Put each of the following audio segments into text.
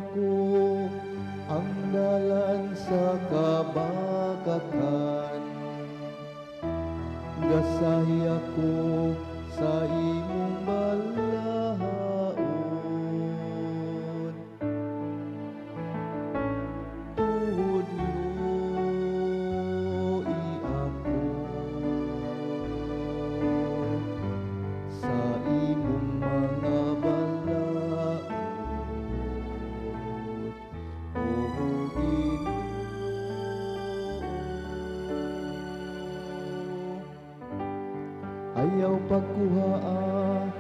Nako ang dalan sa kabakakan. Gasahi ako sa imong balaod. Tudloi ako sa imong mga balaod, O Ginoo. Ayaw pagkuhaa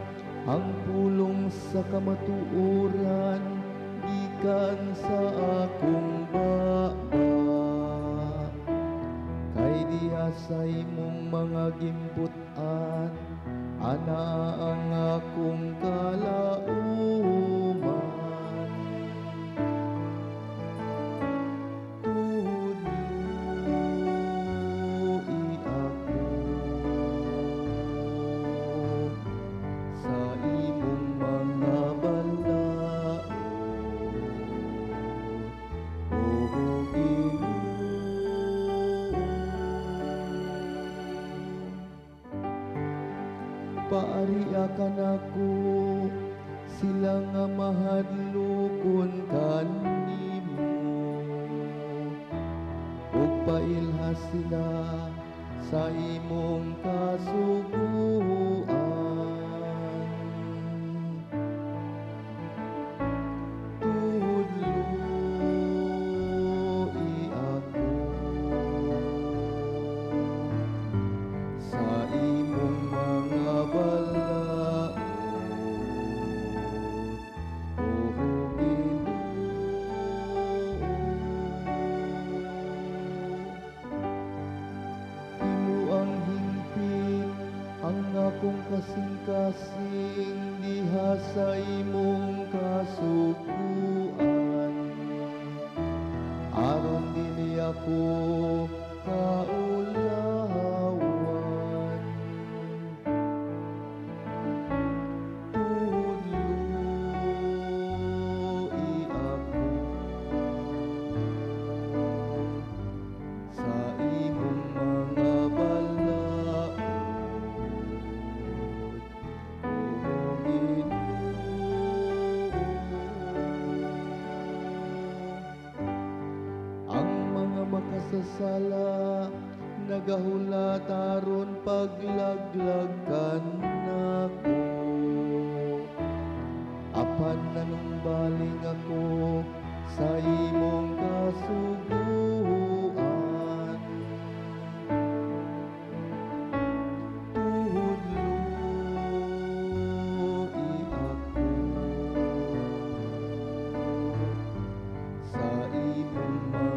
ang pulong sa kamatuoran gikan sa akong baba. Kay diha sa imong mga gimbut-an, ana ang akong kalauman. Tudloi ako sa imong mga balaod, O Ginoo. Paaria kanako sila nga mahadlokon kanimo, ug pailha sila sa imong kasuguan. Tudloi ako sa imong mga balaod, O Ginoo. Himo ang hingpit ang akong kasing-kasing diha sa imong kasuguan, aron dili ako kaulawan. Tudloi ako sa imong mga balaod, O Ginoo. Ang mga makasasala nagahulat aron paglaglag kanako, apan nanumbaling ako sa imong kasuguan. Tudloi ako sa imong mga